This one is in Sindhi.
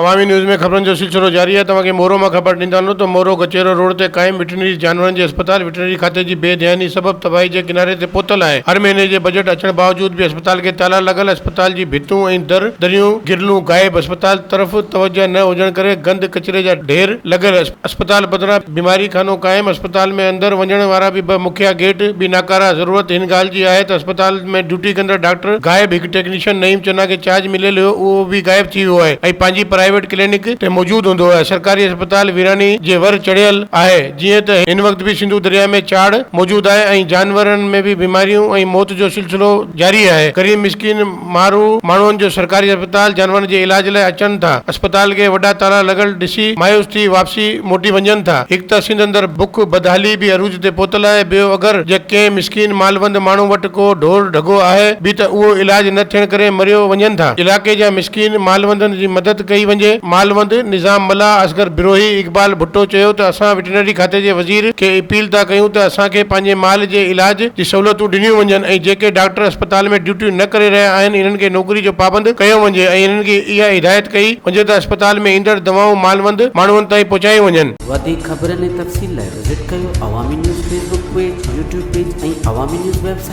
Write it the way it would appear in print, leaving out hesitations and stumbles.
عوامي نيوز ۾ خبرن جو سلسلو جاري آهي توهان کي مورو مان خبر ڏيندا هلون ته مورو گچيرو روڊ تي قائم وٽرنري جانورن جي اسپتال وٽرنري کاتي جي بي ڌياني سبب تباهي جي ڪناري تي پهتل آهي هر مهيني جي بجيٽ اچڻ باوجود به اسپتال کي تالا لڳل اسپتال جي ڀتون ۽ در دريون گرلون غائب اسپتال طرف توجه نه هجڻ ڪري گند ڪچري جا ڍير لڳل اسپتال بدران بيماري خانو قائم اسپتال ۾ اندر وڃڻ وارا به ٻه مکيا گيٽ به ناڪارا ضرورت هن ڳالهه جي آهي ته اسپتال ۾ ڊيوٽي ڪندڙ ڊاڪٽر غائب هڪ ٽيڪنيشن نعيم چنا کي چارج مليل هيو اهو به غائب ٿي ويو آهي ۽ پنهنجي پرائيويٽ ڪلينڪ تي موجود هوندو آهي سرڪاري اسپتال ويراني جي ور چڙهيل آهي جيئن ته هن وقت به سنڌو درياء ۾ چاڙهه موجود آهي ۽ جانورن ۾ به بيماريون ۽ موت جو سلسلو جاري آهي غريب مسڪين مارو ماڻهن جو سرڪاري اسپتال جانورن جي علاج لاء اچن ٿا اسپتال کي وڏا تالا لڳل ڏسي مايوس ٿي واپسي موٽي وڃن ٿا هڪ ته سنڌ اندر بک بدحالي به عروج تي پهتل آهي ٻيو اگر جي ڪنهن مسڪين مالوند ماڻهو وٽ ڪو ڍور ڍڳو آهي به ته اهو علاج نه ٿيڻ ڪري مريو وڃن ٿا. علائقي جا مسڪين مالوندن جي مدد ڪئي وڃي. مالوند نظام ملاح، اصغر بروهي، اقبال ڀٽو چيو ته اسان وٽرنري کاتي جي وزير کي اپيل ٿا ڪيون ته اسان کي پنهنجي مال جي علاج جي سهولتون ڏنيون وڃن ۽ جيڪي ڊاڪٽر اسپتال ۾ ڊيوٽيون نه ڪري رهيا آهن انهن کي نوڪري جو پابند ڪيو وڃي ۽ انهن کي اها هدايت ڪئي وڃي ته اسپتال ۾ ايندڙ دوائون مالوند ماڻهن تائين پهچايون وڃن. وڌيڪ خبرن ۽ تفصيل لاء وزٽ ڪيو Awami news Facebook page, YouTube page ۽ Awami news website.